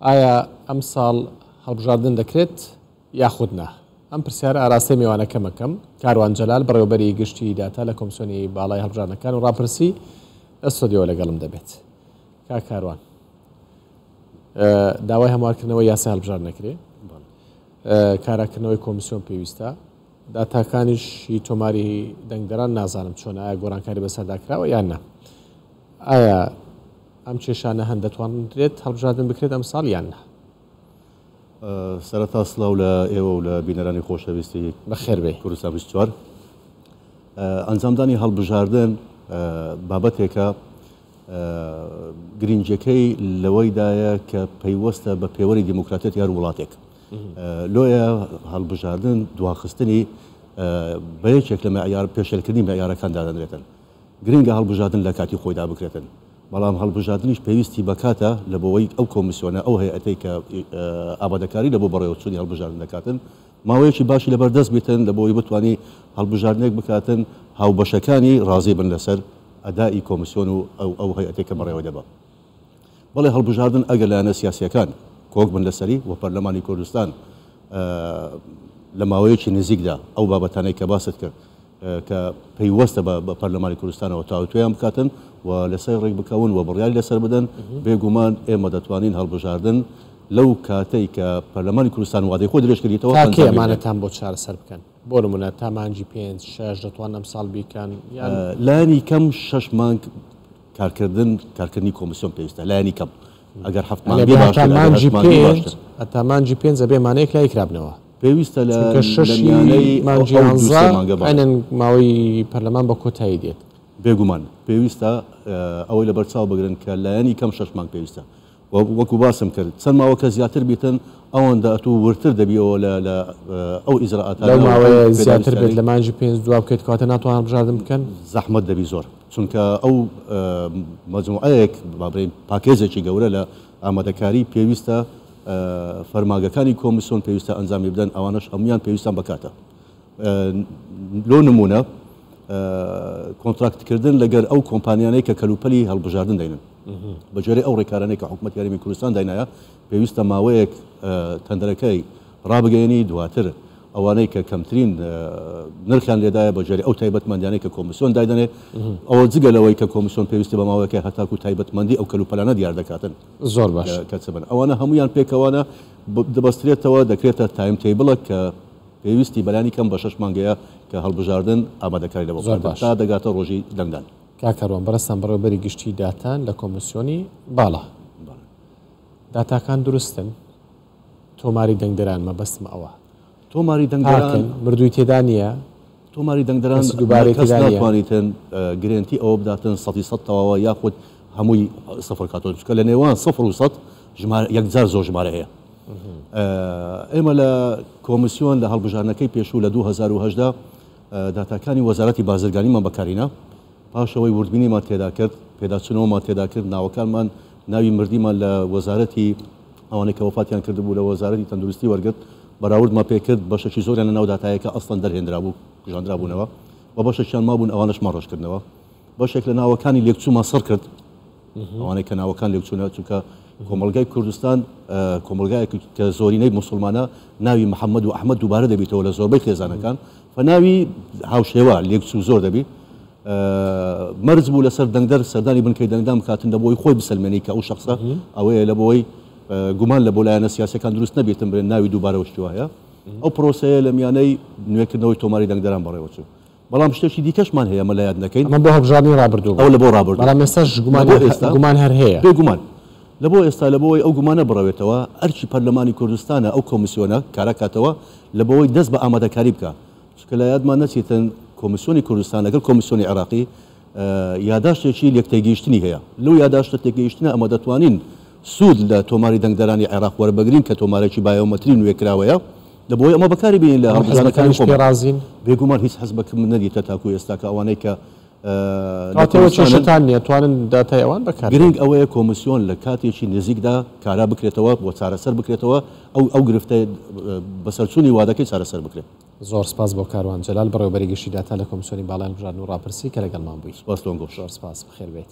ئایا ئەمساڵ هەڵبژاردن دەکرێت یاخود نا؟ ئەم پرسیارە ئاراستەی مێوانەکەم ئەکەم، کاروان جەلال، بەڕێوەبەری گشتیی داتا لە کۆمسیۆنی باڵای هەڵبژاردنەکان و ڕاپرسی لە ستۆدیۆوە لەگەڵم دەبێت. کاک کاروان، داوای هەموارکردنەوەی یاسای هەڵبژاردن ئەکرێ، کاراکردنەوەی کۆمسیۆن پێویستە، داتاکانیش هی تۆماری دەنگدەران نازانم چۆنە، ئایا گۆڕانکاری بەسەردا کراوە یان نا؟ ئایا ئەم کێشانە هەن دەتوانرێت هەڵبژاردن بکرێت ئەمساڵ یان نا؟ سەرەتا سڵاو لە ئێوە و لە بینەرانی خۆشەویستی بەخێر بێی. کوردستان 24. ئەنجامدانی هەڵبژاردن بابەتێکە گرنگیەکەی لەوەیدایە کە پەیوەستە بە پێوەری دیموکراتیەتی هەر وڵاتێک. لۆیە هەڵبژاردن دواخستنی بە یەکێک لە معیار پێشێلکردنی معیارەکان دادەنرێتن. گرنگە هەڵبژاردن لە کاتی خۆیدا بکرێتن، بەڵام هەڵبژاردنیش پێویستی بە کاتە لە بۆوەی ئەو کۆمیسیۆنە، ئەو هەیئەتەی کە ئامادەکاری لە بۆ بەڕێوەچوونی هەڵبژاردن دەکاتن، ماوەیەکی باشی لەبەر دەست بیتن لە بۆوەی بتوانی هەڵبژاردنێک بکاتن هاوبەشەکانی ڕازی بن لەسەر ئەدائی کۆمیسیۆن و ئەو هەیئەتەی کە بەڕێوەی دەبا. بەڵێ هەڵبژاردن ئەگەر لایەنە سیاسییەکان کۆک بن لەسەری و پەرلەمانی کوردستان لە ماوەیەکی نزیکدا ئەو بابەتانەی کە باست کرد کە پەیوەستە بە پەرلەمانی کوردستانەوە تاوتوێیان بکاتن و لەسەر ڕێک بکەون و بڕیاری لەسەر بدەن، بێگومان ئێمە دەتوانین هەڵبژاردن لەو کاتەی کە پەرلەمانی کوردستان وادەی خۆی درێژ کردیتەوە تا کەی ئەنجامی بدەین. ئەمانەتان بۆ چارەسەر بکەن؟ بۆ نموونە تا مانگی پێنج، شەش دەتوانن ئەمساڵ بیکەن یان؟ لایەنی کەم شەش مانگ کارکردن کارکردنی کۆمیسیۆن پێویستە لایەنی کەم ئەگەر حەفت مانگ بێ باشتر ئەگەر هەشت مانگ بێ باشتر. هەتا مانگی پێنج ئەبێ ئەمانە یەکلایی کرابنەوە. پێویستە لە چونکە شەشی میانەی مانگی ئەو دوو یانزە سێ مانگە بەڵێ. عەینەن ماوەی پەرلەمان بە کۆتایی دێت. بێگومان پێویستە ئەوەی لەبەرچاو بگرن کە لایەنی کەم شەش مانگ پێویستە و وەکو باسم کرد چەند ماوەکە زیاتر بیتن ئەوەندە ئەتوو وردتر دەبیەوە لە لە ئەو ئیجرائاتانە لەو و ئەو ماوەیە زیاتر بێت پێداویستیانەی. لە مانگی پێنج دوا بکەیت کەواتە ناتوانن هەڵبژاردن بکەن؟ زەحمەت دەبی زۆر چونکە ئەو مەجموعەیەک با بڵێین پاکێجێکی گەورە لە ئامادەکاری پێویستە فەرمانگەکانی کۆمیسیۆن پێویستە ئەنجامی بدەن ئەوانەش هەموویان پێویستان بە کاتە لۆ نموونە کۆنتراکتکردن لەگەر ئەو کۆمپانیانەی کە کەلوپەلی هەڵبژاردن دەینن بە گوێرەی ئەو ڕێکارانەی کە حکوومەتی هەرێمی کوردستان داینایە پێویستە ماوەیەک تەندەرەکەی ڕابگەیەنی دواتر ئەوانەی کە کەمترین نرخیان لێدایە بە گوێرەی ئەو تایبەتمەندیانەی کە کۆمیسیۆن دایدەنێ ئەوە جگە لەوەی کە کۆمیسیۆن پێویستی بە ماوەیەکە هەتاکو تایبەتمەندی ئەو کەلوپەلانە دیار دەکاتن زۆر باش کە چ بن ئەوانە هەمویان پێکەوانە دەبەسترێتەوە دەکرێتە time table ە کە پێویستی بەلانی کەم بە شەش مانگەیە کە هەڵبژاردن ئامادەکاری لەبۆ زۆر بکات باش. تا دەگاتە ڕۆژی دەنگدان. کاک کاروان بەڕێزتان بەڕێوەبەری گشتیی داتان لە کۆمیسیۆنی باڵا. بەڵێ. داتاکان دروستن؟ تۆماری دەنگدەران مەبەستم ئەوە. تۆماری دەنگدەران. پاکن؟ مردووی تێدا نییە؟ تۆماری دەنگدەران کەسی دووبارەی کەس تێدا نییە؟ ناتوانیتن گرێنتی ئەوە بداتن سەدی سەد تەواوە یاخود هەمووی سفر کاتەوە چونکە لە نێوان سفر و سەد ژمارە یەکجار زۆر ژمارە هەیە. ئێمە لە کۆمیسیۆن لە هەڵبژاردنەکەی پێشوو لە 2018 داتاکانی وەزارەتی بازرگانیمان بەکارهینا، پاش ئەوەی وردبینیمان تێدا کرد، پێداچوونەوەمان تێدا کرد، ناوەکانمان، ناوی مردیمان لە وەزارەتی ئەوانەی کە وەفاتیان کردبوو لە وەزارەتی تەندروستی وەرگرت، بەراوردمان پێ کرد، بەشێکی زۆریان لەناو داتایەکە ئەسڵەن دەرهێنرابوو، کوژاندرابوونەوە و بەشێکیان مابوون ئەوانەشمان ڕەشکردنەوە. بەشێک لە ناوەکانی لێکچوومان سڕ کرد، ئەوانەی کە ناوەکان لێکچوونە، چونکە کۆمەڵگای کوردستان کۆمەڵگایەک کە زۆرینەی موسڵمانە، ناوی محەممەد و ئەحمەد دووبارە دەبیتەوە لە زۆربەی خێزانەکان، فەناوی هاوشێوە لێکچوو زۆر دەبی. مەرج بوو لەسەر دەنگدەر سەردانی بنکەی دەنگدان بکاتن لە بۆی خۆی بسەلمێنی کە ئەو شەخسە ئەوەیە، لە بۆی گومان لە بۆ لایەنە سیاسیەکان دروست نەبێتن بڵێن ناوی دووبارە و شتی وایە. ئەو پرۆسەیە لە میانەی نوێکردنەوەی تۆماری دەنگدەران بەڕێوەچوو. بەڵام شتێکی دیکەشمان هەیە ئەمە لە یاد نەکەین. ئەمە بۆ هەڵبژاردنی ڕابردوو بوو. ئەوە لە بۆ ڕابردوو. بەڵام ئێستاش گومان لە بۆ ئێستا گومان هەر هەیە. بێگومان. لە بۆ ئێستا لە بۆوەی ئەو گومانە بڕەوێتەوە ئەرکی پەرلەمانی کوردستانە ئەو کۆمیسیۆنە کارا کاتەوە لە بۆوەی دەست بە ئامادەکاری بکا. چونکە لە یادمان نەچیتن کۆمیسیۆنی کوردستان لەگەڵ کۆمیسیۆنی عێراقی یاداشتێکی لێکتێگەیشتنی هەیە. لەو یاداشتە تێگەیشتنە ئەمە دەتوانین سوود لە تۆماری دەنگدەرانی عێراق وەربگرین کە تۆمارێکی بایۆمەتری نوێکراوەیە. لە بۆی ئەمە بەکاری بێنین لە هەموو هەڵبژاردنەکانی حزبەکانیش پێ خۆمان. ڕازین؟ بێگومان هیچ حزبەکم نەدیتە تاکو ئێستا کە ئەوانەی کە لە کەواتە ئێوە کوردستانن. کێشەتان نییە توانن داتای ئەوان بەکار گرنگ بێنن. ئەوەیە کۆمیسیۆن لە کاتێکی نزیکدا کارا بکرێتەوە و چارەسەر بکرێتەوە ئەو ئەو گرفتە بەسەرچوونی وادەکەی چارەسەر بکرێت. زۆر سپاس بۆ کاروان جەلال بەڕێوەبەری گشتی داتا لە کۆمیسیۆنی باڵای هەڵبژاردن و ڕاپرسی کە لەگەڵمان بووی. سپاس لۆنگۆش. زۆر سپاس بەخێر بێیت.